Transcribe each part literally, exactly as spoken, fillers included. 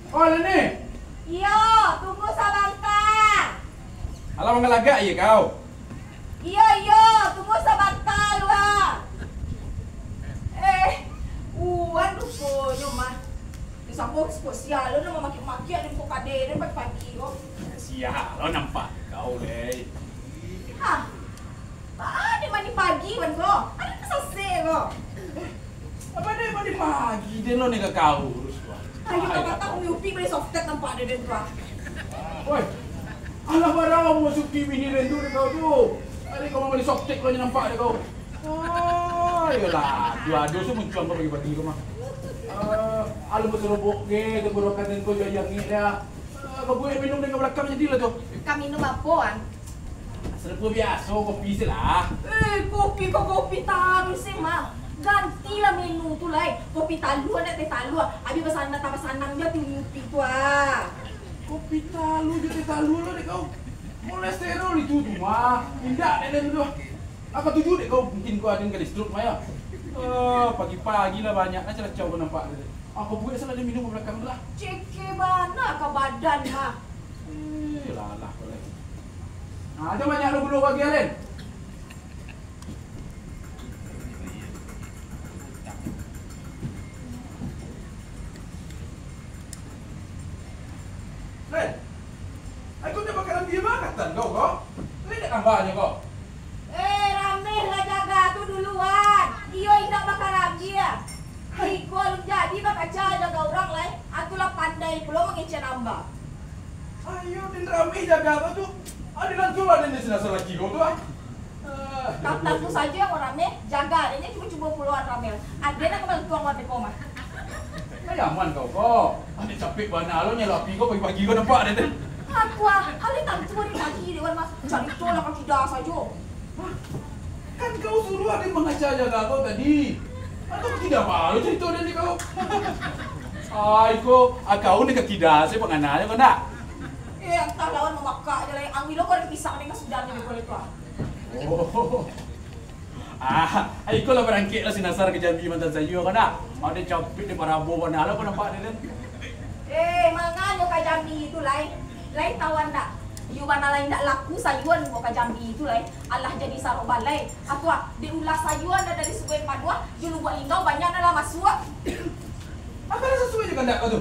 Oh, Leni! Iyo, tunggu sabanta. Alah, mangalagak je kau. Iyo, iyo, tunggu sabanta lu ha. Eh, Wan ruponyo mah. Di sampo kok sia lo nak mamakiak-makiak di muko kadai den pagi-pagi ko. Sia lo nampak kau, Lei. Hah? Baa dek mandi pagi Wan ko? Ado nan sasek ko? Apo dek mandi pagi den lo ni ka kau urus tu. Ayo ka batang miupi bali softtek nampak dek den tu ah. Woi. Alah barang masuki bini den tu dek kau tu. Ari kau mambali softtek lo nyo nampak dek kau. Ah, iyolah, dua ado tu muncuang kau pagi-pagi ko mah. Ah, alun basorobok ge tenggorokan den ko jo aia angek dah. Ah, babuek minum den ka balakang jadilah tu. Ka minum apo, Wan? Sarupo biaso, kopi se lah. Eh, kopi ko kopi taruih se mah. Gantilah menu tu lai. Kopi talua ndak teh talua. Abih basanang, tambah sanang jo ati ngiupi tu ah. Kopi talua jo teh talua lo dek kau. Kolesterol itu tu mah. Indak dek den tu. Apo tuju dek kau, mungkin kau aden ka di stroke mah yo. Eh, pagi-pagi lah banyak lah calacau kau nampak tu. Apo buek salah den minum ka balakang tu lah. Ceke bana ka badan mah. Eh, lalah kau lai. Nah, jan banyak lo gulo pagi, Alen. Len, ai kau ndak bakarambia baa katan kau ko? Lai ndak nambahnyo ko? Eh, Rameh lah jaga tu duluan. Iyo indak bakarambia. Iko alun jadi bakaca jaga urang lai. Atu lah pandai pulo mangecek namba. Ayo, den Rameh jaga kau tu. Adilan tu lah den di sini salaki kau tu ah. Ah, Tatang tu sajo yang Rameh jaga, den nyo cubo-cubo puloan Rameh. Aden nak ka balantuang wan deko mah. Ayaman kau ko. Aden capek bana lo nyalo api ko pagi-pagi ko nampak dek den. Aku ah, hari tantu hari pagi dek wan mah. Carito lah kau tidak sajo. Hah? Kan kau suruah aden mangaca jaga kau tadi. Atau tidak baru carito den di kau. Ai ko, ah, kau ni ka tidak se pangananyo ko ndak? Eh, antah lawan mamakak je lai. Ang bilo kau ada pisang ni ka sudah ni dek wan tu ah. Oh. Ah, ai ko lah barangkek lah si Nasar ka Jambi mantan sayua ko ndak? Aden capek dek parabo bana lah ko nampak dek den. Eh, manganyo ka Jambi tu lai? Lai tau ndak? Iyo bana lai ndak laku sayuan ko ka Jambi tu lai. Alah jadi sarok balai. Atu ah, dek ulah sayuan dah dari Sungai Paduah, jo Lubuak Lingau banyak dah lah masuak. Apo lah sasuai jo kandak kau tu?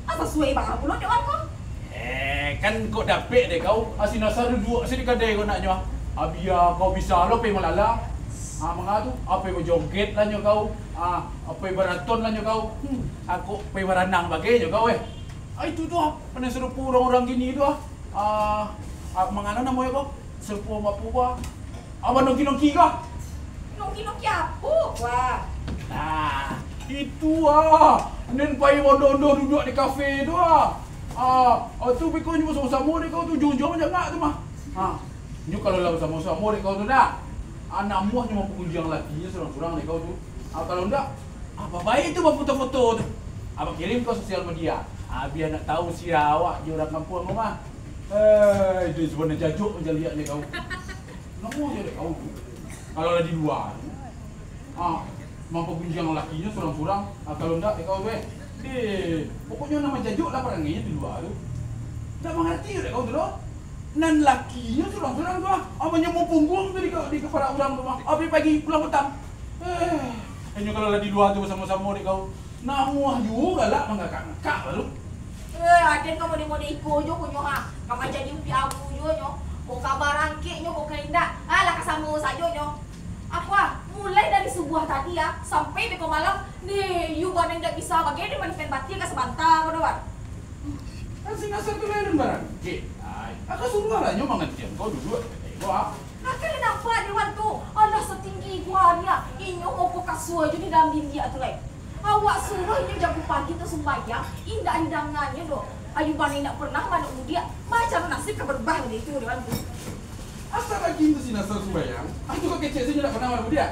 Ah, sasuai baa pulo dek wan ko? Eh, kan kok dapek dek kau, ah, si Nasar duduak se di kadai ko naknyo ah. Ah, bia kau bisa lo pai malala. Ah, manga tu, ah, pai bajoget lah nyo kau. Ah, ah, pai baraton lah nyo kau. Hmm, ah, kok pai baranang bagai nyo kau eh. Ah, itu tu ah, panai sarupo urang-urang kini tu ah. Ah, ah, manga namonyo ko? Sarupo apo ko ah? Abang nongki-nongki kah? Nongki-nongki apo, Wak? Nah, itu ah. Nen pai ondo-ondo duduak di kafe tu ah. Ah, ah, tu beko nyo basamo-samo dek kau tu, ujung-ujung manjangak tu mah. Ah, nyo kalau lah basamo-samo dek kau tu dah. Ah, namuah nyo mampangunjiang lakinyo surang-surang dek kau tu. Ah, kalau ndak, ah, babae tu bafoto-foto tu. Ah, bakirim ka sosial media. Ah, bia nak tau sia awak jo urang kampuang tu mah. Eh, itu sabananyo jajok mancaliaknyo kau. Namo jo dek kau tu. Kalau lah di lua tu, ah, mampangunjiang lakinyo surang-surang, ah, kalau ndak dek kau tu, eh. Eh, pokoknyo nan manjajok lah parangainyo di lua tu. Ndak mangarati jo dek kau tu doh. Nan lakinyo surang-surang tu, ah, manyamuah pungguang tu di ka-, di kapala urang tu, ah, pagi-pagi pulang patang. Eh, inyo kalau lah di lua tu basamo-samo dek kau, namuah juo galak mangakak-ngakak lalu. Eh, aden ka mode-mode iko jo ko nyo, ha. Ka manjadi upiak abu juo nyo. Ko ka barangkek nyo, ko ka indak. Alah, ka samo sajo nyo. Apo, ah? Mulai dari subuah tadi, ah, sampai beko malam, ni, yu bana indak bisa bagai di mandikan batia ka sabanta ko doh, Wan. Kan si Nasar tu lain barangkek. Ai, aka suruah lah nyo mangantian kau duduak di kadai ko, ah. Aka lah nampak dek wan tu. Alah, satinggi iko ari, ah. Inyo moko kasua jo di dalam dindiak tu lai. Awak suruah inyo jago pagi tu sumbayang, indak didanganyo doh. Ayu bana indak pernah manuk mudiak, macam nasib ka barubah dek itu dek wan tu. Asa rajin tu si Nasar sumbayang, ah, tu kok kecek sajo ndak pernah manuk mudiak.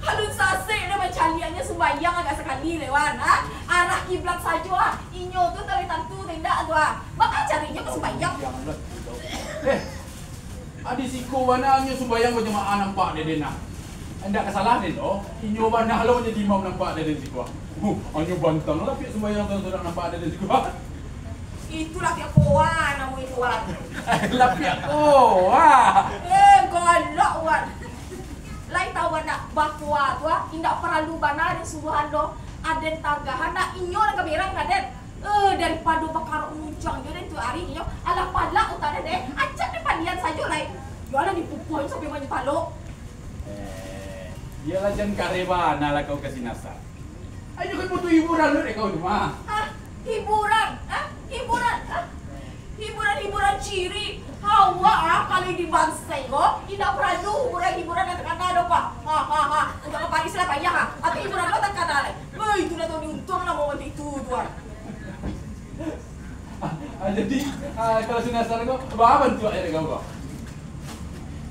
Alun sasek doh mancaliaknyo sumbayang agak sakali dek wan, ha? Arah kiblat sajo, ha? Inyo tu talai tantu tu indak tu, ha? Baa caronyo ka sumbayang? Eh, ah, di siko bana nyo sumbayang bajamaah nampak dek den, ah. Indak ka salah den doh, inyo bana lo manjadi imam nampak dari siko. Huh, hanyo bantang lapiak sumbayang tu sudah nampak dari siko. Itu lapiak koa namo itu, Wan. Lapiak koa. Eh, galak, Wan. Lai tahu ndak, bakoa tu, ah, indak paralu bana den suruahan doh. Aden tagahan ndak, inyo nan ka berang ka den. Eh, daripado bakarok muncuang jo den tu ari nyo, alah palak utak den, eh. Acak den pandian sajo lai. Yo alah dipupuahan sampai manyo talok. Eh, iyolah, jan kareh bana lah kau ka si Nasar. Ayo kan butuh hiburan lo dek kau tu mah. Ah, hiburan? Ah, hiburan? Ah, hiburan-hiburan ciri. Awak, ah, kalau di bansai ko, indak paralu hiburan-hiburan nan takana doh, Pak. Ha, ha, ha. Untuak ka Paris lah payah, ha. Atau hiburan lo takana lai. Woi, itu dah tahu diuntuang lah mau itu tu, ah. Ah, jadi, ah, kalau si Nasar ko, baa bantuak aja kau ko?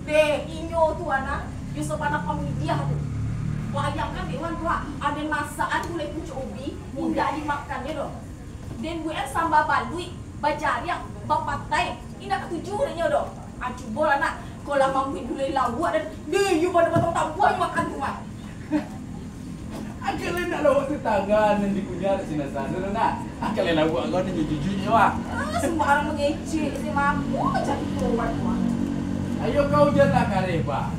Deh, inyo tu, anak, yo sabana pamidiah tu. Bayangkan, dek wan tu, ah, aden masakan gulai pucuak ubi, indak dimakannyo doh. Den buekan samba baluik, bajariang, bapatai, indak katuju dek nyo doh. Ah, cubolah, nak, kalau mambuek gulai lauak dan, deh, iyo bana batang tabuah makan tu, ah. Angkek lai nak lawak tetangga nan dikunyah si Nasar tu, nak. Angkek lai lawak kau ni jujur-jujur je, wah. Ah, sembarang mangecek, si mampu macam tu, wah. Ayo kau janlah kareh, bah.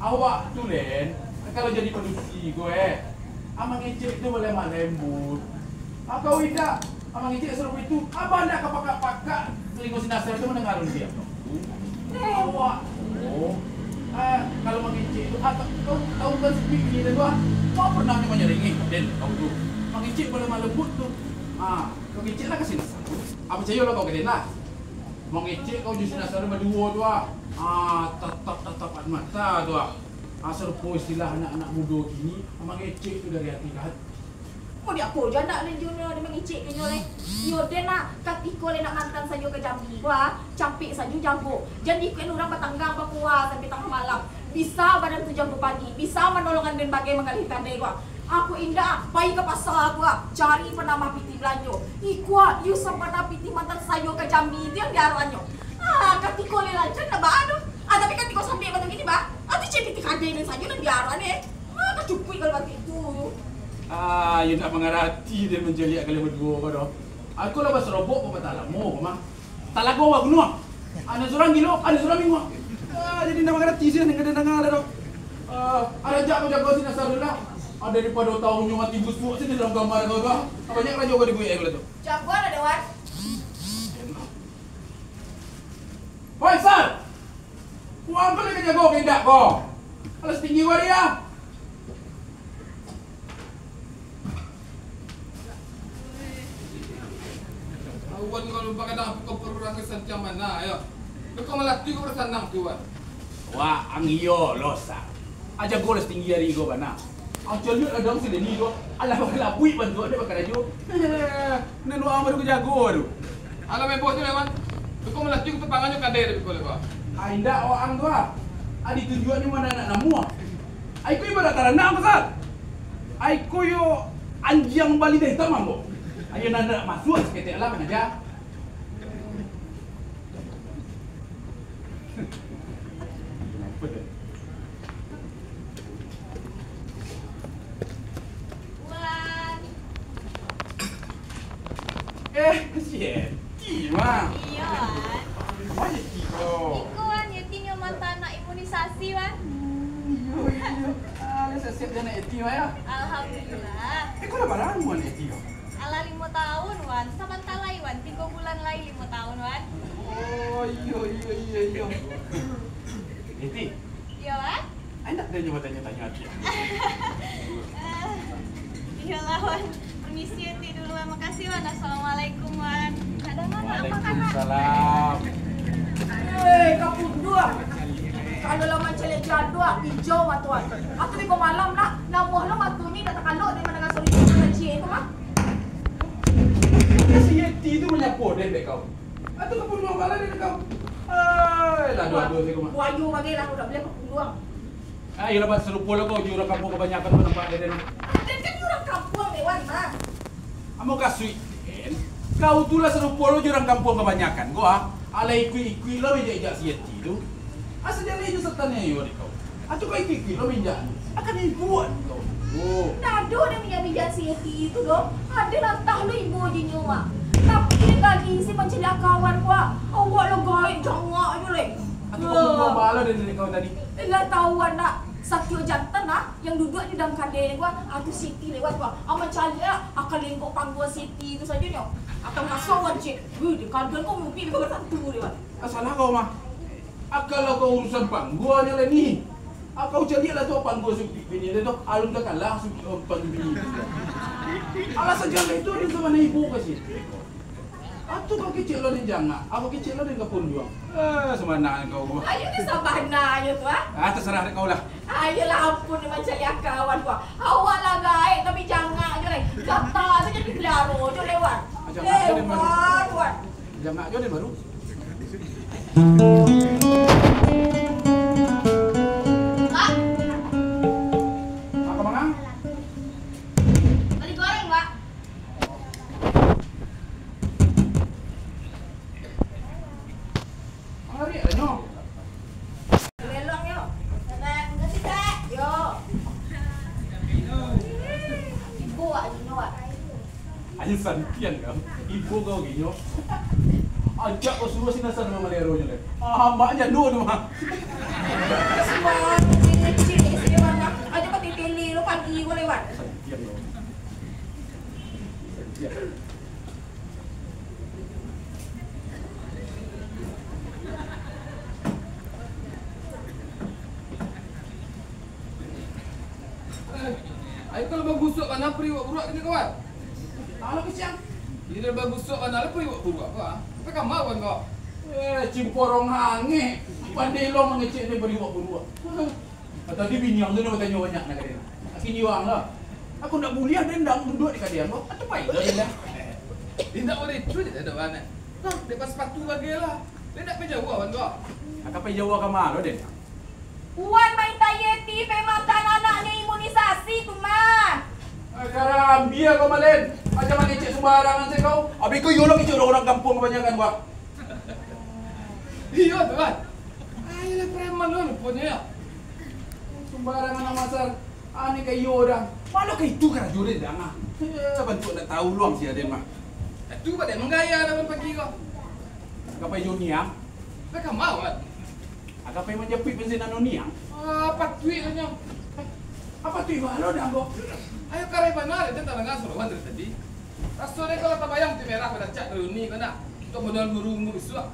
Awak tu, Len, kalau jadi padusi ko, eh, ah, mangecek tu balemah lembut. Ah, kau indak. Amang Icik sarupo itu, abah ndak ka pakak-pakak talingo si Nasar tu mandanga alun diam. Awak, oh, ah, kalau Mang Icik tu, ah, kau tahu kan si Pi ni tu, ah? Kau pernah nyo manyarengeh, Den, kau tu. Mang Icik balamah lembut tu. Ah, Mang Icik lah ka si Nasar tu. Ah, picayolah kau ka den lah. Mang Icik kau jo si Nasar tu baduo tu, ah. Ah, tatap-tatapan mata tu, ah. Ah, sarupo istilah anak-anak mudo kini, Mang Icik tu dari ati ka ati. Mau di apo jo anak den jo nyo, den mangecek ka nyo lai. Iyo den lah, katiko lai nak mantan sajo ka Jambi ko, ah, capek sajo jago. Jan di ikuik urang batanggang bakoa sampai tangah malam. Bisa badan tu jago pagi, bisa manolongan den bagai manggalih kadai ko, ah. Aku indak, ah, pai ka pasa ko, ah, cari panambah pitih balanjo. Iko, ah, iyo sabana pitih mantan sajo ka Jambi tu nan diaroannyo. Ah, katiko lai lancar ndak baa doh. Ah, tapi katiko sambik batu kini, bah. Ah, tu cek pitih kadai den sajo nan diaroan, eh. Ah, kacukuik kalau batu itu tu. Ah, iyo ndak mangarati den mancaliak kalian baduo ko doh. Aku lah basarobok babatang lamo ko mah. Talago bagunuang. Ado surang gilo, ado surang binguang. Ah, jadi ndak mangarati sinan nan ka den danga lah doh. Ah, arajak ko jago si Nasar dulu lah. Ah, daripado taunnyo mati busuak sinan dalam gambar ko tu, ah. Banyak karajo ko dibuek ko lah tu. Jago lah, Dewan. Woi, Sar! Kuang ko lai ka jago ka indak ko? Alah satinggi ko ari, ah! Awan kalau bagadang pukul perurang ke santiang mana, yo? Beko malati ko bersanang tu, Wan. Wah, ang iyo lo, Sar. Aja gol satinggi ari ko bana. Aja lihat ladang si Leni ko. Alah, bakalabuik bantuak dia bakarajo. Nan waang baru ka jago tu. Alah, meboh tu, Lewan. Beko malati ko tepanganyo kadai dari ko, Lewan. Ah, indak waang tu, ah. Ah, ditunjuaknyo mana anak namuah. Ai ko ibarat taranak, Sar. Ai ko yo anjiang balida itam, ambo. Ayo, nan nak masuak saketek lah, mangaja. Wan. Eh, si Eti mah. Iyo, Wan. Mah Eti ko. Iko, Wan, Eti nyo mantan nak imunisasi, Wan. Hmm, iyo, iyo. Ah, lah siap-siap jo anak Eti mah, yo. Alhamdulillah. Eh, ko lah bara umua anak Eti ko? Alah limo taun, Wan. Sabanta lai, Wan. Tigo bulan lai limo taun, Wan. Oh, iyo, iyo, iyo, iyo. Eti. Iyo, Wan. Ai, ndak ado nyo batanyo-tanyo ati. Ah, iyolah, Wan. Permisi, Eti, dulu, Wan. Makasih, Wan. Assalamualaikum, Wan. Ndak ado, Wan. Waalaikumsalam. Eh, kapunduang. Kalau lah mancaliak jaduak, ijau mato ai. Atau beko malam nak, namuah lo mato ni dak takalok dari mandanga suaro ijau kacik tu mah. Ka si Yeti tu manyapo den dek kau. Atau kapunduang bala den dek kau. Ai, lah dua-dua siko mah. Buayo bagai lah, dak buliah kapunduang. Ah, iyolah, Pak, sarupo lo kau jo urang kampuang kabanyakan tu nampak dari den. Ah, den kan urang kampuang, Dewan, ha. Ambo kasuik den, kau tu lah sarupo lo jo urang kampuang kabanyakan ko, ah. Alah ikuik-ikuik lo ijak-ijak si Yeti tu. Asa jaleh jo satan yo dek kau. Aco kau ikik-ikik lo minjak. Akan ibuan kau. Oh. Ndak ado deh minjak-minjak si Eti tu doh. Ado lah antah lo ibo je nyo, Wak. Tapi kali si mancaliak kawan, Wak. Awak lah gaek jangak jo leh. Aco kau buang bala dari nenek kau tadi. Eh, lah tahu anak. Satio jantan lah, yang duduak di dalam kadai ni, Wak. Atu si Eti lewat, Wak. Ah, mancaliak, ah, kalengkok panggua si Eti tu sajo nyo. Atau masuk, Wak, cik. Wih, di kaduan kau mupi, kau bertantu deh, Wak. Ah, salah kau mah. Ah, kalau kau urusan panggua nyo lah ni. Ah, kau caliak lah tu panggua Suki bini dia tu. Alun ka kalah Suki, oh, panggua bini. Alasan jangan itu dia sama ibu ka si Eti. Atu kau kecek lo den jangak, aku kecek lo den kapunduang. Eh, sabananyo kau ko. Ayo ni sabananyo tu, ah. Ah, terserah dek kau lah. Ayolah, ampun, ni mancaliak kawan ko. Awak lah gaek, tapi jangak jo leh. Gata tu jadi peliharo jo lewat. Ah, jangak jo den baru. Lewat, Wan. Jangak jo den baru. Mak. Apa, Mang? Bali goreng, Mak. Mangariak lah nyo. Belong yo. Yo. Ibu awak nyo, Wak. Ayo santiang kau. Ibu kau ginyo. Ajak kau suruh si Nasan mamaliharo nyo deh. Ah, mak jando tu mah. Semangat kecil isi warna. Aja pati tele lo pagi ko lewat. Santiang kau. Santiang. Ayo, kalau bagusok bana pariwak buruak kini, kawan. Alah, kasian. Ini bagusok bana lah pariwak buruak, kawan. Sampai ka ma, kawan, kau? Eh, cimporong angek. Pandai lo mangecek ni pariwak buruak. Tadi bini ang tu nak batanyo banyak nak ka den. Kini ang lah. Aku ndak buliah den dang duduak di kadai ang ko. Atau pai lah den dang. Indak buliah tu je dah, kawan. Kau depan sepatu bagai lah. Den ndak pai jauah, kawan, kau. Nak pai jauah ka ma lo den? Wan main tayeti, pai makan anaknyo imunisasi tu mah. Ah, karambia kau, Malen. Macam mangecek sumbarangan sajo kau. Abih kau iyo lo kecek urang-urang kampuang kabanyakan, bah. Iyo tu, Wan. Ayolah, preman lo ruponyo, yo. Sumbarangan, Amasar. Aneh ka iyo, dang. Mano ka itu karajo den, dang, ah. Eh, bantuak ndak tahu luang si aden mah. Itu badan manggaya dah pagi ko. Ka pai jo niang? Ka ma, Wan? Ka pai manjapuik pensiunan niang? Ah, patuik lah nyo. Eh, apa tu iwak lo, dang, ko? Ayo, karai bana, den tadanga suaro Wan dari tadi. Raso den kalau tabayang putiah merah badacak dari uni ko nak, untuak modal guru bisuak.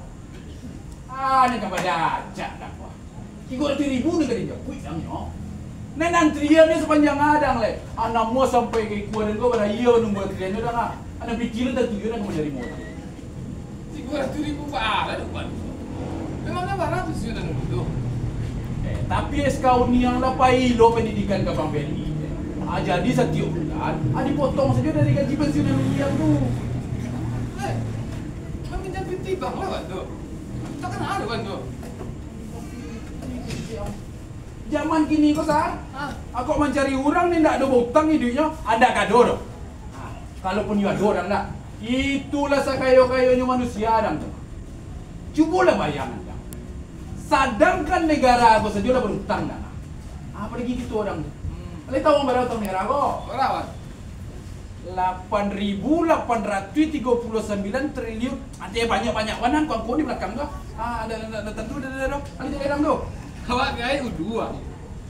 Ah, ni ka badacak, dang, ko. Tigo ratuih ribu ni ka dijapuik, dang, nyo. Nan antrian ni sapanjang adang, leh. Anak mo sampai ka ikua den ko, baraya manunggu antrian nyo, dang, ah. Anak pitih lo tantu iyo nan ka manarimo. Tigo ratuih ribu bara dek Wan. Memangnya bara pensiunan dulu tu? Eh, tapi S K uni ang lah pai lo pendidikan ka Bank B N I. Ah, jadi satiok bulan, ah, dipotong sajo dari gaji pensiunan uni ang tu. Eh, maminjam pitih bank lah, Wan, tu. Tak kenal ada, Wan, tu. Zaman kini ko, Sar, ah, kok mancari urang ni ndak ado bautang iduiknyo, ndak ka ado doh. Ah, kalaupun iyo ado urang, ndak, itulah sakayo-kayonyo manusia, dang, tu. Cubolah bayangkan, dang. Sadangkan negara ko sajo lah barutang, dang. Apalagi kito, dang, tu. Hmm. Lai tahu bara utang negara ko? Bara, Wan? Lapan ribu lapan ratuih tigo puluah sambilan triliun. Ado banyak-banyak, Wan, angko-angko di balakang tu. Ah, ado, ado, ado, tantu ado, ado, ado. Ado jalan tu. Awak gaek ulu, ah.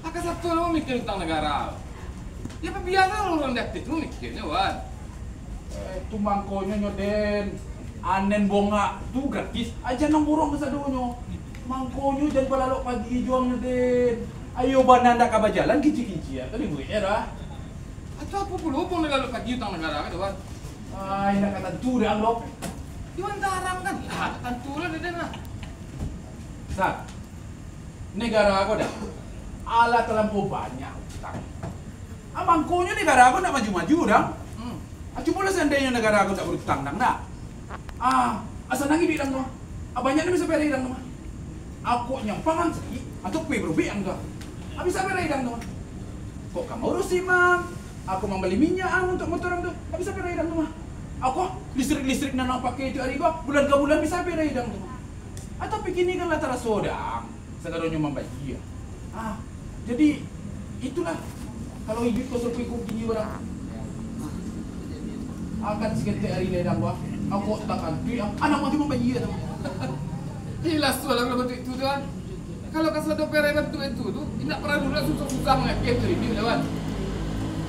Aka satu lo mikir utang negara. Ya, biasa urang di ateh tu mikirnyo, Wan. Eh, tu mangkonyo nyo, den. Anen bongak tu gratis. Aja nang borong kasadonyo. Mangkonyo jan balalok pagi juang nyo, den. Ayo bana ndak ka bajalan kici-kici, ah. Tadi buek dah. Atau apo pulo hubungan lalok pagi utang negara ko, Wan? Ai, ndak ka tantu dang, Lok. Iwan tarang kan? Ah, tantu lah, den lah. Sat, negara ko dah, alah talampau banyak utang. Ah, mangkonyo negara ko ndak maju-maju, dang. Hmm. Ah, cubolah seandainyo negara ko ndak barutang, dang, dah. Ah, asa nang iduik, dang, ko. Ah, banyak nan bisa pai rai, dang, ko. Ako nyampang ang sakik, atau kue barubik ang tu. Ah, bisa pai rai, dang, ko. Kok ka maurusi, Mang? Ako mambali minyak ang untuak motor ang tu. Ah, bisa pai rai, dang, ko. Ako listrik-listrik nan ang pakai tiok ari ko, bulan ka bulan bisa pai rai, dang, ko. Ah, tapi kini kan lah taraso, dang. Sagaronyo mambayia. Ah, Jadi, itulah, kalau iduik ko sarupo iko kini barang. Akan saketek ari lai dang, wah. Angkau takantuik, ang-, anak mati mambayia tu. Ilah, sualah kalau bantuak itu tu, kan. Kalau kasado perai bantuak itu tu, indak paralu lah susah-susah mangakiah tu iduik lah, wan.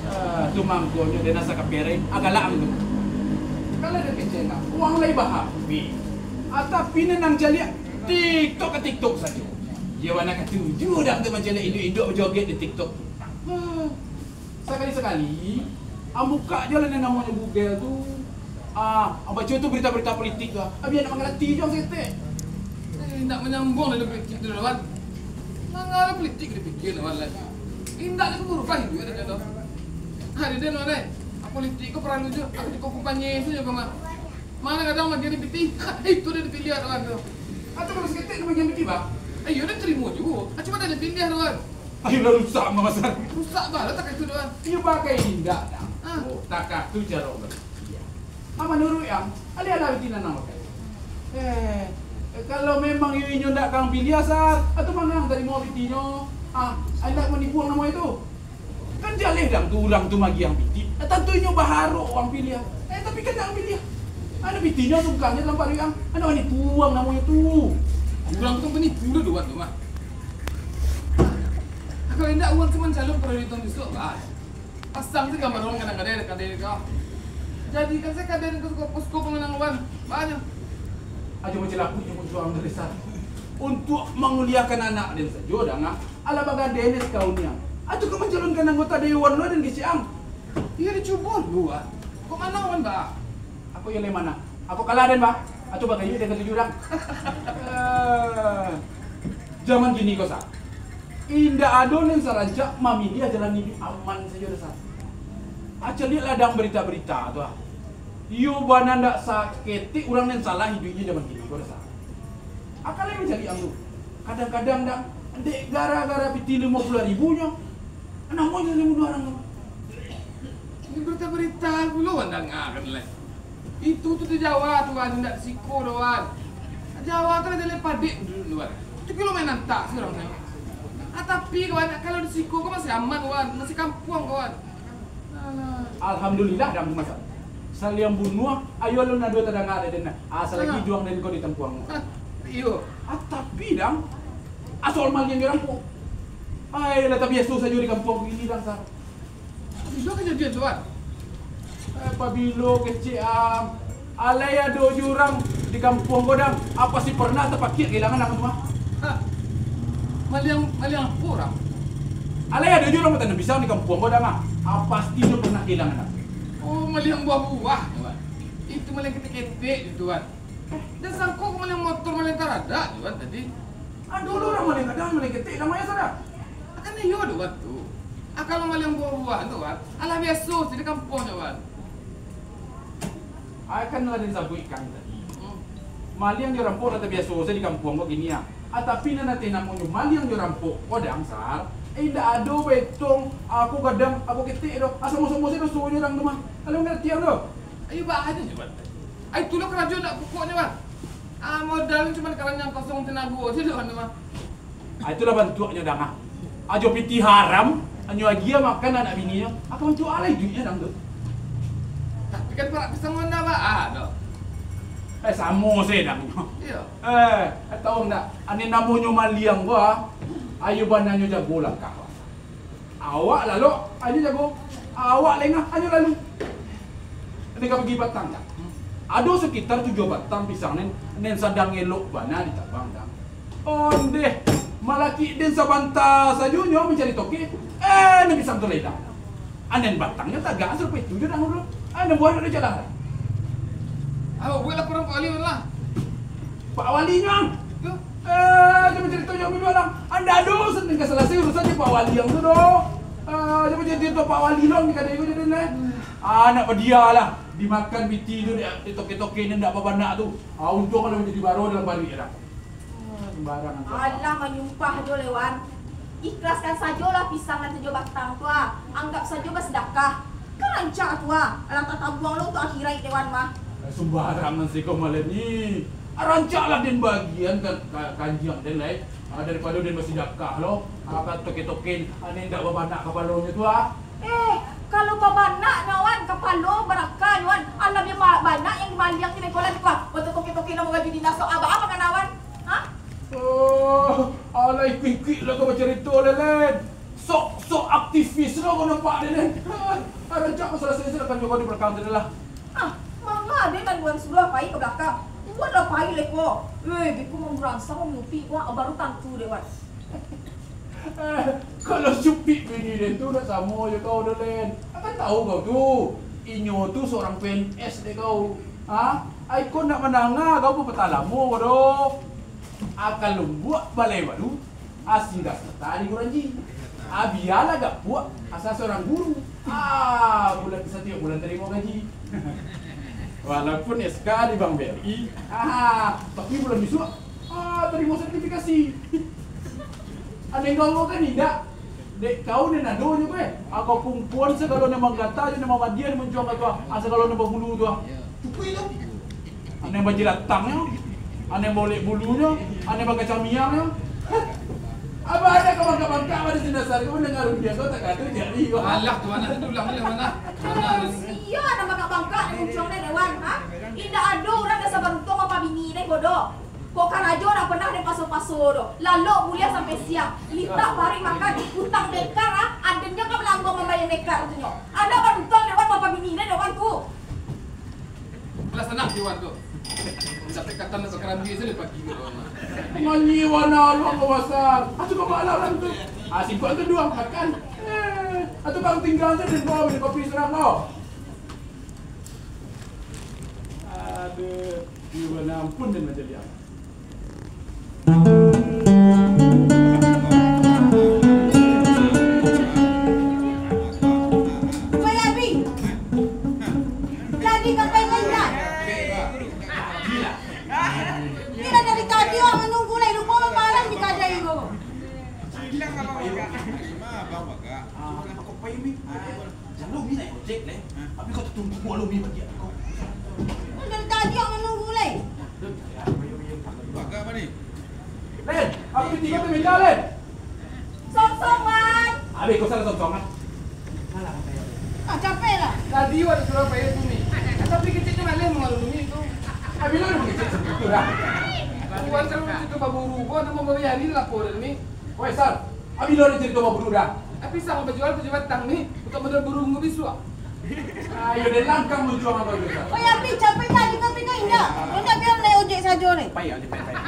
Ah, tu mangkonyo den asa ka perai, agalak ang tu. Kalau den kecek nak, uang lai bahabih. Ah, tapi nan ang caliak, TikTok ka TikTok sajo. Iyo, bana katuju dang tu mancaliak induak-induak bajoget di TikTok. Ah. Sakali-sakali, ang bukak jo lah nan namonyo Google tu. Ah, ang baco tu barita-barita politik tu, ah. Bia nak mangarati jo ang saketek. Eh, indak manyambuang dalam politik tu, wan. Manga lah politik dipikia, wan, lah. Indak lah ka barubah iduik ado tu. Hari den, wan, eh. Ah, politik ko paralu jo, ah, di kumpanye sajo, Bang. Manga kadang bagian di piti, itu den dipiliah, wan, tu. Atau kalau saketek nan bagian piti, Bang? Eh, iyo, den tarimo juo. Ah, cuma den dipiliah, wan. Ayolah, rusak mah, Sar. Rusak bana takah itu, wan. Iyo, pakai indak, dang. Ah. Oh, takah tu caro bapikir. Ah, manuruik ang, alih-alih piti nan ang pakai. Eh, kalau memang iyo inyo ndak ka ang piliah, Sar, atau manga ang tarimo pitinyo? Ah, indak manipu ang namo itu. Kan jaleh dang tu urang tu magiah ang piti. Eh, tantu inyo baharok ang piliah. Eh, tapi kan ndak ang piliah. Ado pitinyo sungkahnyo dalam paruik ang. Ndak manipu ang namonyo tu. Urang tu panipu lah, wan, tu mah. Kalau indak, wan, cuma calon periode tahun bisuak, bah. Pasang se gambar urang kadang-kadang, kadang-kadang. Jadikan se kadang posko-posko pamanangan, wan. Banyak. Ajo mancalapuik jo pun suang dari sana. Untuak manguliahkan anak den sajo, dang, ah. Alah bagadai ni sakawin nian. Ajo ka mancalonkan anggota dewan lo den kecek ang. Iyo, dicubo lu, ah. Kok manang, wan, bah? Ako iyo lai manang. Ako kalah den, bah. Ajo bagayuik den katuju urang. Eh, jaman kini ko, Sa. Indak ado nan sarancak mamiliah jalan iduik aman sajo, Sa. Ajo liek ladang barita-barita tu, ah. Iyo bana ndak saketek urang nan salah iduiknyo jaman kini ko, Sa. Akan lai mancaliak ang tu. Kadang-kadang dang, dek gara-gara piti limo puluah ribu nyo, namonyo nan bunuah urang tu. Ini barita-barita pulo wan dangakan lai. Itu tu di Jawa tu, wan, indak di siko doh, wan. Jawa tu lah jaleh padek dulu tu, wan. Itu kilo main antak se urang tu. Ah, tapi kawan, kalau di siko ko masih aman, wan, masih kampuang, kawan. Alah. Alhamdulillah, dang, Mas. Saliang bunuah, ayo alun ado tadanga dek den. Asa lagi juang den ko ditampuang. Ah, iyo. Ah, tapi, dang, asal maliang urang ko. Ai, lah tabiaso sajo di kampuang ko kini, dang, Sa. Pabilo kajadian tu, wan? Eh, pabilo kecek ang. Alai ado juo urang di kampuang ko, dang, a pasti pernah tapakiak kailangan ang tu mah. Hah? Maliang, maliang apo urang? Alai ado juo urang batanam pisang di kampuang ko, dang, ah. A pasti inyo pernah kailangan ang. Oh, maliang buah-buah tu, wan. Itu maliang ketek-ketek tu, wan. Eh, den sangko ko maliang motor, maliang karadak tu, wan, tadi. Ado lo urang maliang kadang, maliang ketek, namanya sadak. Kan iyo doh, wan, tu. Ah, kalau maliang buah-buahan tu, wan, alah biaso se di kampuang nyo, wan. Ai, kan lah den sabuikkan tadi. Hmm. Maliang jo rampok lah tabiaso se di kampuang ko kini, ah. Ah, tapi nan ateh namonyo maliang jo rampok ko, dang, Sa, eh, indak ado baetong, ah, ako gadang, ako ketek doh. Ah, samo-samo se dosonyo, dang, tu mah. Kalau ngarati ang tu. Ayo, bah, aja jo, wan. Ai, tu lo karajo ndak pokoknyo, wan. Ah, modal cuma karanyang kosong tanago se doh, wan, tu mah. Ah, itulah bantuaknyo, dang, ah. Ajo pitih haram, anyo agiah makan anak bininyo, apo bantuak alai duitnyo, dang, tu? Tapi kan parak pisang wan ndak baa doh. Eh, samo se, dang. Iyo. Eh, tau ndak? Ane namonyo maliang ko, ah. Ayo bananyo jago langkah. Awak lalok, anyo jago. Awak lengah, anyo lalu. Ane ka pigi batang, dang. Ado sakitar tujuah batang pisang nen, nen sadang elok bana ditabang, dang. Ondeh, malakik den sabanta sajo nyo mancari toke, eh, nan pisang tu ledang. Anen batangnyo tagak sarupo itu jo dang dulu. Anen buah ado jalan. Awak buek laporan Pak Wali lah. Pak Wali nyo ang. Tu. Eh, jangan cerita jangan dulu, dang. Anda ado sen ka salasai urusan jo Pak Wali ang tu doh. Eh, jangan cerita Pak Wali lo, ni kadai ko jadi, eh. Ah, nak padia lah. Dimakan piti tu, di, di toke-toke ni ndak babanak tu. Ah, untung kalau jadi baro dalam paruik, dang. Ah, sembarangan tu. Alah, manyumpah jo, Lewan. Ikhlaskan sajolah pisang nan tujuah batang tu, ah. Anggap sajo basadakah. Kan rancak tu, ah. Alah, tatabuang lo untuak akhiraik, Lewan mah. Eh, sembarangan siko malam ni. Ah, rancaklah den bagian ka, ka, kanjiang den lai. Ah, daripado den basidakah lo, ah, ka toke-toke, ah, nan indak babanak kapalonyo tu, ah. Eh, kalau babanak nyo wan, kapalo baraka nyo wan, alah, biar ma-, banyak yang dimaliang di Mekolan tu, ah. Bantuak toke-toke nan manggaji dinas tu, abah apa kana wan? Hah? Oh, alah, ikuik-ikuik lah kau bacarito, Len. Sok-sok aktivis lah kau nampak, Len. Ah, rancak masalah selesai lah, kan, kau di balakang tadi lah. Ah, manga ado nan wan suruah pai ka balakang. Wan lah pai lai ko. Eh, beko manguransang, mamuti, wah, baru tantu dek wan. Eh, kalau Supik bini den tu nak samo jo kau doh, Len. Kan tahu kau tu. Inyo tu seorang P N S dek kau. Ha? Ai ko nak mandanga kau pepatah lamo ko doh. Akan lumbuak balai baru, asin das mata di guranji. Abialah gapuak, asa seorang guru. Ah, bulan satiok bulan tarimo gaji. Walaupun S K di Bank B R I, ah, tapi bulan bisuak, ah, tarimo sertifikasi. Aneh kau kan indak? Dek kau nan ado nyo, eh. Angkau kumpuan sagalo nan manggata jo nan mamadian muncuang ka tu, ah, sagalo nan babulu tu, ah. Cukuik tu. Aneh bajilatang nyo, aneh bolek bulu nyo, aneh bakacamiang nyo. Abah ada ka bangkak-bangkak pada si Nasar ko, mandanga rundiang ko tak kado jadi ko. Alah, tu anak tu dulang, alah, mana? Sia nan bangkak-bangkak di muncuang den, Wan, ha? Indak ado urang nan sabaruntuang mapabini den ko doh. Kok karajo ndak pernah den paso-paso doh. Lalok buliah sampai siang. Litak parik makan, utang mekar, ha? Aden nyo ka balanggo mambayia mekar tu nyo. Anak baruntuang den, Wan, mapabini den, Wan, tu. Lah sanang di Wan tu. Sampai katan nak bakarambia sajo pagi tu. Manyiwa nak luang basar. Atu ka malam tu. Ah, sibuk tu duo makan. Eh, atu kau tinggal sajo di bawah minum kopi surang kau. Aduh, di mana ampun dan macam dia. Weh, Abi. Jadi ka pai ka indak? Iko lah dari tadi awak manunggu lai, lupo mamalam di kadai ko. Jan lo mi naik ojek, Len. Hah? Tapi kau tatunggu lo mi bagi aku. Kan dari tadi awak manunggu, Len. Bagak apa ni? Len, aku tiga tu meja, Len. Song-songan. Abih kau salah song-songan. Salah apa ya? Ah, capek lah. Tadi awak disuruh payah tu mi. Tapi keciknya maleh mengalun mi tu. Abih lo udah mengecek seperti itu dah. Tuan kalau itu baburu, gua nak membayar ni laporan ni. Woi, Sar. Abih lo udah cerita baburu dah. Tapi sama berjual tujuh batang ni. Bukan modal burung ngebisuak. Ayo, deh, langkah muncuang apa itu, Sar? Oi, Abi, capek tadi kau pindah indak? Kau nak biar naik ojek sajo ni. Payah, ojek, payah, payah.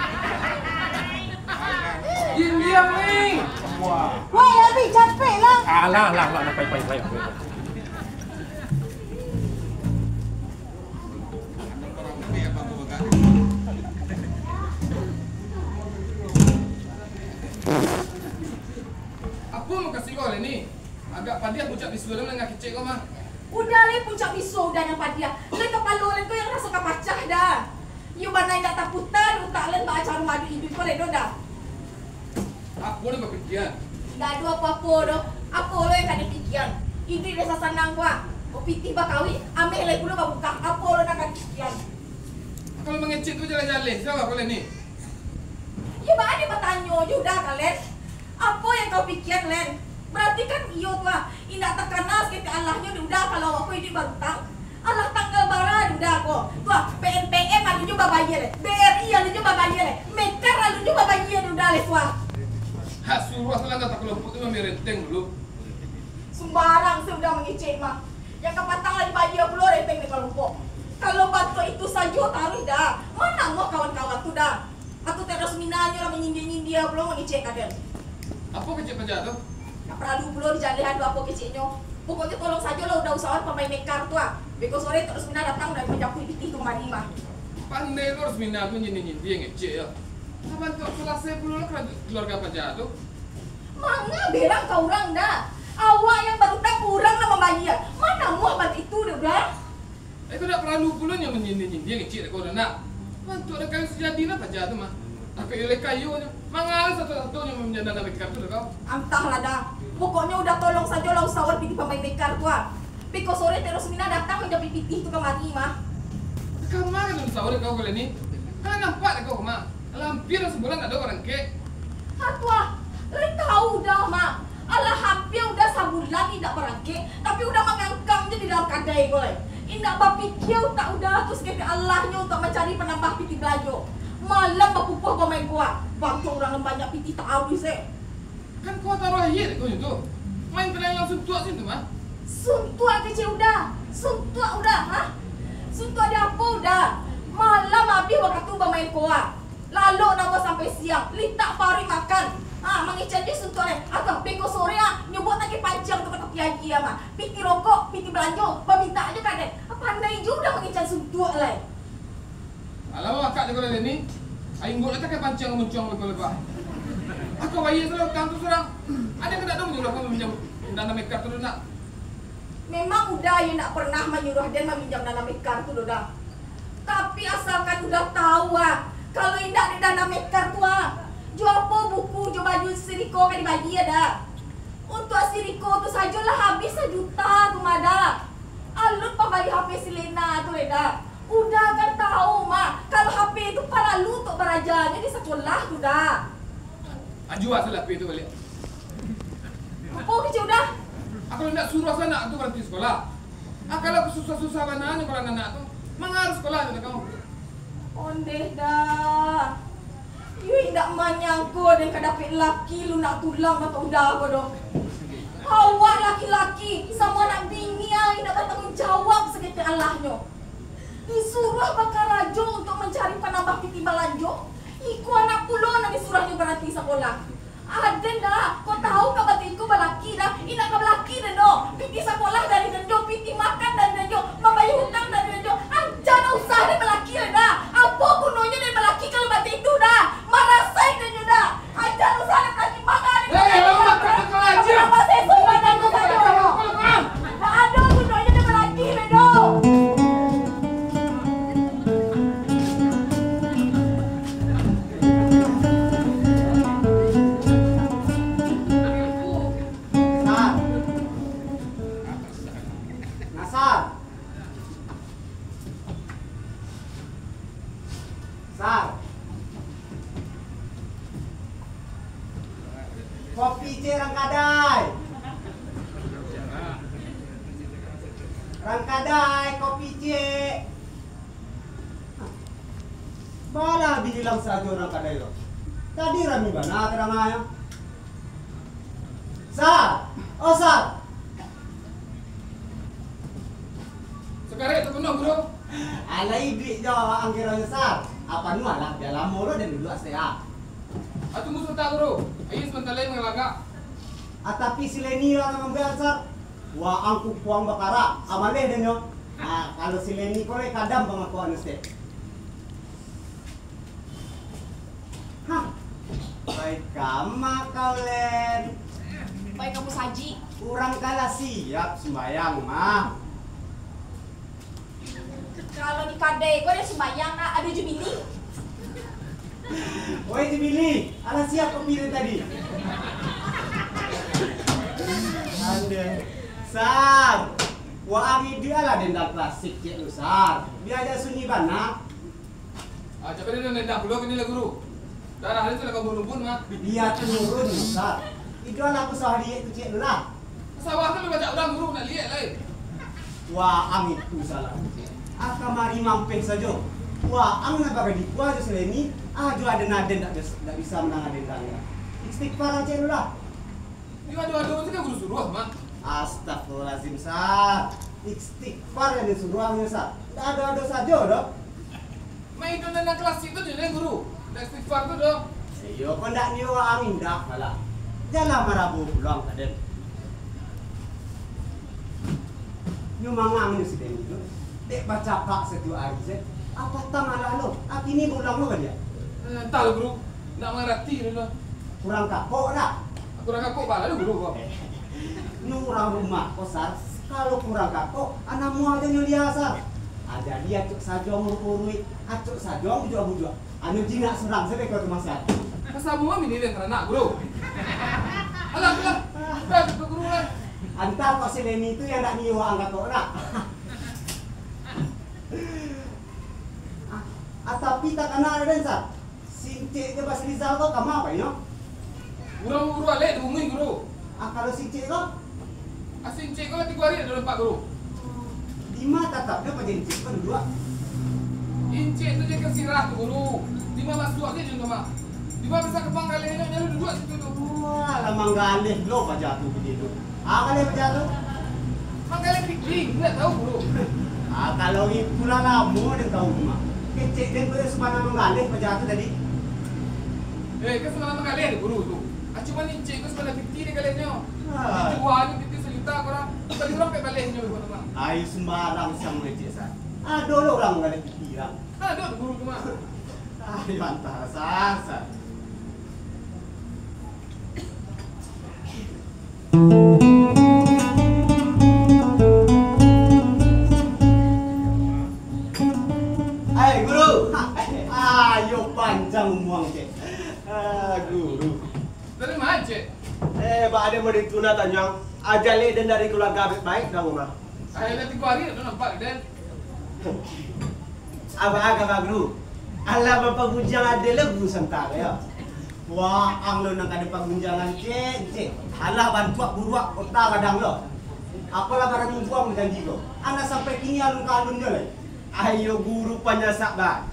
Diam-diam ni. Wah. Woi, Abi, capek lah. Alah, alah, alah, payah, payah, payah, payah. Apo makasih kau, Leni? Agak padiah puncak bisu dah mandanga kecek ko mah. Udah leh puncak bisu, udah nan padiah. Leh kapalo Len ko nan raso ka pacah dah. Iyo bana indak taputa utak Len baa caro maadu iduik ko, Len, dah. Apo nan bapikian? Indak ado apo-apo doh. Apo lo nan ka dipikian? Iduik biaso sanang ko ah. Kok pitih bakawin, ameh lai pulo babungkah. Apo lo nan ka dipikian? Kalau mangecek tu jaleh-jaleh, salah ko Len ni? Iyo baa dek batanyo jo udah ka Len. Apo nan kau pikian, Len? Barati kan iyo tu ah, indak takana saketek alahnyo dek udah kalau awak ko iduik barutang. Alah tanggal bara dek udah ko. Tu ah, P N P M alun nyo babayia lai, B R I alun nyo babayia lai, Mekar alun nyo babayia dek udah lai tu ah. Hak suruah salah nan takalompok tu mambayia renteng dulu. Sumbarang se udah mangecek mah. Nan kapatang lah dibayia pulo renteng dek kalompok. Kalau bantuak itu sajo taruih dah, ma namuah kawan-kawan tu dah. Atau Tek Rosmina nyo lah manyindia-nyindia pulo mangecek ka den. Apo kecek paja tu? Ndak paralu pulo dijaleh ado apo keceknyo. Pokoknyo tolong sajo lah udah usahoan pamain Mekar tu ah. Beko sore Tek Rosmina datang dari manjapuik pitih tu kamari mah. Pandai lo Rosmina tu nyindia-nyindia ngecek yo. Lah bantuak salasai pulo lah kelu-, keluarga paja tu. Manga berang ka urang dah. Awak nan barutang, urang nan mambayia. Ma namuah bantuak itu dek udah. Eh, tu ndak paralu pulo nyo manyindia-nyindia ngecek dek kau tu nak. Bantuak dek kayo sajadinyo paja tu mah. Tapi iyo lai kayonyo. Manga sato-satonyo maminjam dana Mekar tu dek kau. Antahlah dah. Pokoknyo udah tolong sajo lah usahoan pitih pamain Mekar tu ah. Beko sore Tek Rosmina datang manjapuik pitih tu kamari mah. Kama ka usaho dek kau ko Leni? Kan nampak dek kau mah. Lah hampia sabulan ndak ado urang kek. Tuah, lai tahu Uda, Mak. Alah, hampia Uda sabulan indak barangkek, tapi Uda mangangkang je di dalam kadai ko lai. Indak bapikia utak Uda tu saketek alahnyo untuak mancari panambah pitih balanjo. Malam bapupuah bamain koa. Bantuak urang nan banyak pitih taruih se. Kan koa taruih akhia ko tu. Main pilihan langsung tuak situ mah. Suntuak kecek Uda. Suntuak Uda, ha? Suntuak di apo Uda? Malam abih wakatu bamain koa. Lalok namo sampai siang, litak paruik makan. Ha, mangican je suntuak lai. Atau beko sore, ha, nyo baok takeh panciang tu ka tapi aia, ha. Pitih rokok, pitih balanjo, bamintak jo kadai. Ha, pandai jo Uda mangican suntuak lai. Alah, akak jago lai ni. Ai, inggo lah takeh panciang muncuang beko lepas. Akak wayah salah utang tu surang. Ado ke ndak dong nyuruah ka maminjam dana mekar tu nak? Memang Uda yo ndak pernah manyuruah den maminjam dana mekar tu doh, Da. Tapi asalkan Uda tahu, ah, kalau indak dek dana mekar tu, ah, jo apo buku jo baju si Riko ka dibali, ah, Da? Untuak si Riko tu sajo lah habih sajuta tu mah, Da. Alun pambali H P si Lena tu lai, Da. Uda kan tahu mah, kalau H P tu paralu untuak barajanyo di sakolah tu, Da. Ajuah salah P tu baliak. Apo kecek Uda? Aku indak suruah sanak tu baranti sakolah. Ah, kalau susah-susah bana nyo kalau anak tu, mangaruh sakolah tu kamu. Ondeh Da. Iyo indak manyangko den ka dapek laki lunak tulang mato Uda ko doh. Awak laki-laki, samo anak bini ah, indak batangguang jawab saketek alahnyo. Disuruah bakarajo untuak mancari panambah pitih balanjo, iko anak pulo nan disuruahnyo baranti sakolah. Aden Da, ko tahu ka batiko balaki Da, indak ka balaki den doh. Pitih sakolah dari den jo, pitih makan dari den jo, mambayia utang dari den jo. Aja ndak usah den balaki lai Da. Apo gunonyo den balaki kalau batiko Da? Marasai den jo Da. Aja ndak usah den balaki, makan den. Eh, makan den aja. Ndak ado gunonyo den balaki lai doh. Sar. Nah, Sar. Sar. Kopi ciek rang kadai. Rang kadai, kopi ciek. Balah bi ilang sajo rang kadai tu. Tadi rami bana kadanganyo. Sar! Oh, Sar! Sakarek tapanuah, Guru. Alah iduik jo awak ang kironyo, Sar. Apanuah lah, bia lamo lo den duduak se, ah. Ah, tunggu sabanta, Guru. Aia sabanta lai mangalagak. Ah, tapi si Leni lah nan mambuek, Sar. Waang kukuang bakarak, ah, maleh den nyo. Ah, kalau si Leni ko lai kadam pangakuan se. Hah, pai kama kau, Len? Pai ka musajik. Urang ka lah siap sumbayang mah. Kalau di kadai ko ado sumbayang, nak, ado jubili. Oi jubili, alah siap kopi dari tadi. Ande. Sar, waang iduik alah dendang klasik ciek lu, Sar. Bia jan sunyi bana. Ah, cako den dendang pulo kini lah, Guru. Darah den tu lah ka ubun-ubun mah. Bia turun, Sar. Iduiklah aku sawah liek tu ciek lu lah. Sawah tu lah banyak urang, Guru, nak liek lai. Waang itu salah. Ah, kamari mampeh sajo. Waang nan bakadikua jo si Leni, ah, jo aden-aden dak bis-, dak bisa manangan dendang lah. Istighfar ciek lu lah. Iyo ado-ado tu kan Guru suruah mah. Astagfirullahalazim, Sar. Istighfar nan disuruahnyo, Sar. Dak ado-ado sajo doh. Main itu nan klasik tu je, Guru. Dak istighfar tu doh. Iyo, kok ndak nio waang indak malah. Janlah marabu pulang ka den. Nyo mangang nyo si Deni tu. Dek bacakak satiok ari se. Apo tang alah lo? Akini pulang lo ka dia? Eh, antah lo, Guru. Ndak mangarati lo. Kurang kakok dak? Kurang kakok baa lo, Guru, ko. Nyo urang rumah ko, Sar. Kalau kurang kakok, anak mua aja nyo lia, Sar. Ah, jadi acok sajo uruik-uruik, acok sajo bujuak-bujuak. Anu jinak surang sabe ko tu masa. Kasamo mah mini den taranak, Guru. Alah, alah. Dah, tu Guru lah. Antah kok si Leni tu yang nak nio waang kakok nak. Ah, ah, tapi takana den, Sar. Sincek je Bas Rizal ko kama pai nyo? Urang guru alek di bumi, Guru. Ah, kalau si Encik ko? Ah, si Encik ko tigo ari dak nampak, Guru. Dima tatapnyo paja Encik ko duduak? Encik tu je ka sirah tu, Guru. Dima masuak je di rumah. Dima bisa ka manggalehnyo, nyo duduak situ tu. Wah, lah manggaleh lo paja tu, bini tu. Ah, galeh paja tu? Manggaleh piring, indak tahu, Guru. Ah, kalau itu lah lamo den tahu tu mah. Kecek den tu sabana manggaleh paja tu tadi. Eh, kan sabana manggaleh, Guru tu. Ah, cuma Encik tu sabana piti den galehnyo. Ah. Dijualnyo piti sajuta ka urang. Bali urang pek balehnyo, Guru tu mah. Ai, sumbarang samo Encik, Sa. Ado lo urang manggaleh piti urang? Ado, Guru tu mah. Ai, mantap, Sa, Sa. Hai, Guru. Ayo, panjang umua, Cek. Ah, Guru. Dari ma, Cek? Eh, baa den model tu nah, Tanjuang. Aja lek den dari keluarga baik-baik dah, Uma. Ayo, lah tigo ari dak nampak den. Apo kaba, Guru? Alah bapagunjiang ade lo Guru santa ko yo. Waang lo nan ka dipagunjiangan, Cek, Cek. Alah bantuak buruak kota gadang lo. Apolah barang buang janji ko. Anak sampai kini alun ka alun jo lai. Ayo Guru panyasak banyak.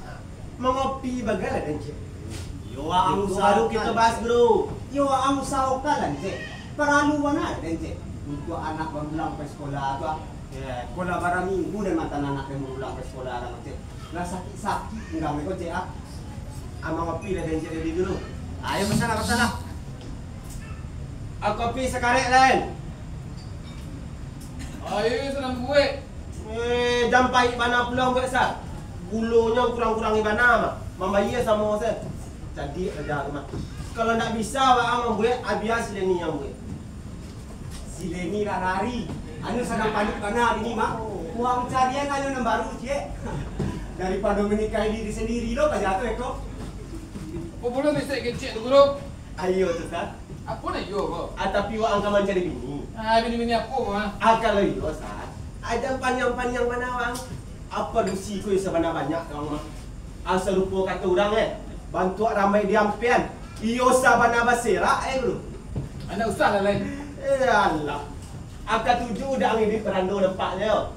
Mangopi bagalah den, Cek. Yo waang usahokan. Itu baru kito bahas, Guru. Yo waang usahokan lah, Cek. Paralu bana den, Cek. Untuak anak barulang pai sikola tu, ah. Ya, ko lah bara minggu den mantan anak den barulang pai sikola, Cek. Lah sakik-sakik pinggang ko, Cek, ah. Amang kopi lah, Cek, dari dulu. Ayo, pesan lah, pesan lah. Ah, kopi sakarek, Len. Ayo, sanang buek. Eh, jan paik bana pulo buek, Sa. Gulonyo kurang-kurangi bana mah. Mambayia samo, Sa. Cadiak sajo tu mah. Kalau ndak bisa waang mambuek, abiah si Leni nan buek. Si Leni lah lari. Anu sadang panik bana bini mah. Uang carian anu nan baru ciek. Daripado manikahi diri sandiri lo, paja tu eko. Oh, belum bisa kecek tu, Guru. Ayo tu, Sa. Apo nan iyo ko? Ah, tapi waang ka mancari bini. Ah, bini-bini apo ko, ah? Ah, kalau iyo, Sa. Ah, jan paniang-paniang bana waang. Apo dusi ko iyo sabana banyak ka waang mah. Ah, sarupo kato urang, eh, bantuak rambai di ampian. Iyo sabana baserak, eh, Guru. Ndak usah lah, Lai. Eh, alah. Aka tuju udah angin di perando nampak nyo.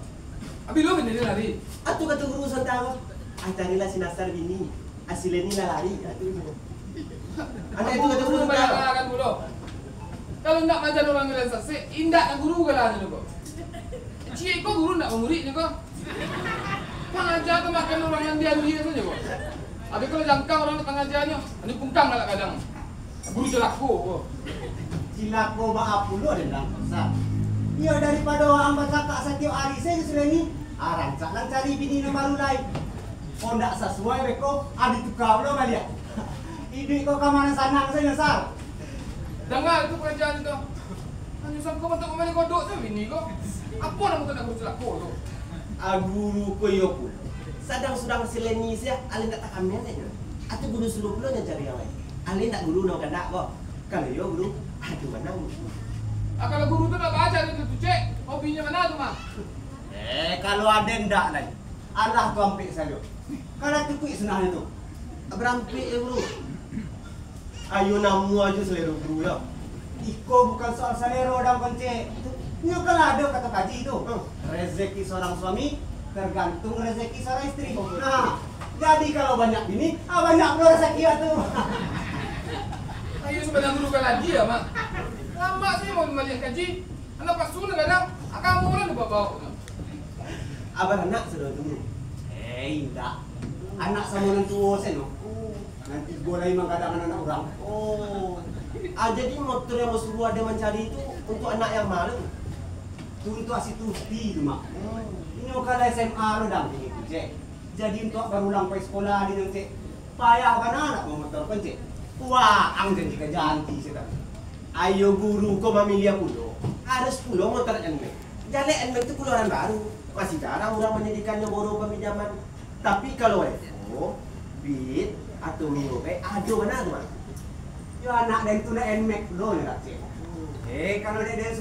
Abih lo bini lari. Atu kato Guru santa ko. Ah, carilah si Nasar bini. Ah, si Leni lah lari. Atu tuju. Anak itu kato Guru santa. Kalau ndak maja urang nan sasek, indak ka Guru galahnyo ko. Ciek ko Guru ndak mamurik nyo ko. Pangaja tu makan urang nan diandia sajo ko. Abih kalau jangkang urang tu pangajanyo, anu pungkang galak gadang. Guru cilako ko. Cilako baa pulo den, Sa? Iyo, daripado waang bacakak satiok ari sajo sudah ni, ah, rancak lah cari bini nan baru lai. Kok ndak sasuai beko, ah, dituka pulo baliak. Iduik ko ka ma nan sanang sajo, Sa. Danga tu pakarajaan tu. Hanyo sangko bantuak mamali kodok tu bini ko. Apo namo tu nak Guru cilako tu? Ah, Guru ko iyo pulo. Sadang surang si Leni sia, alih ndak takamian nyo. Atu Guru suruah pulo nyo cari nan lain. Alih ndak Guru nan kandak ko. Kalau iyo Guru, adu manang. Ah, kalau Guru tu ndak baca tu, tu, Cek. Hobinyo ma tu mah? Eh, kalau aden ndak lai. Alah tu ampek sajo. Kada tukuik sunahnyo tu. Barampek yo, Guru. Ayo namuah jo salero Guru yo. Iko bukan soal salero dang, Koncek. Nyo kan lah ado kato kaji tu. Hmm. Rezeki seorang suami tergantung rezeki seorang istri. Nah, jadi kalau banyak bini, ah, banyak pulo rezeki tu. Ayo sabana Guru kan lagi yo, Mak. Lambat sajo mau maliek kaji. Anak pasu nan gadang, agamo lah dibawa-bawa. Abaranak sudah tu? Eh, indak. Anak samo nan tuo sajo. Nan tigo lai manggadang anak urang. Oh. Ah, jadi motor yang basuruah ade mancari tu untuk anak yang ma tu? Tu untuk si Tuti tu, Mak. Hmm. Inyo kan lah S M A lo dang kini tu, Cek. Jadi untuak barulang pai sikola di nan, Cek. Payah bana nak mamotor kan, Cek. Waang janji ka janji se tadi. Ayo Guru ko mamiliah pulo. Harus pulo motor Nmax. Jaleh Nmax tu kaluaran baru. Masih jarang urang manjadikannyo boro paminjaman. Tapi kalau Evo, Beat, atau Mio, eh, ado bana tu, Bang. Yo anak den tu nak Nmax pulo nyo lah, Cek. Eh, kalau dek den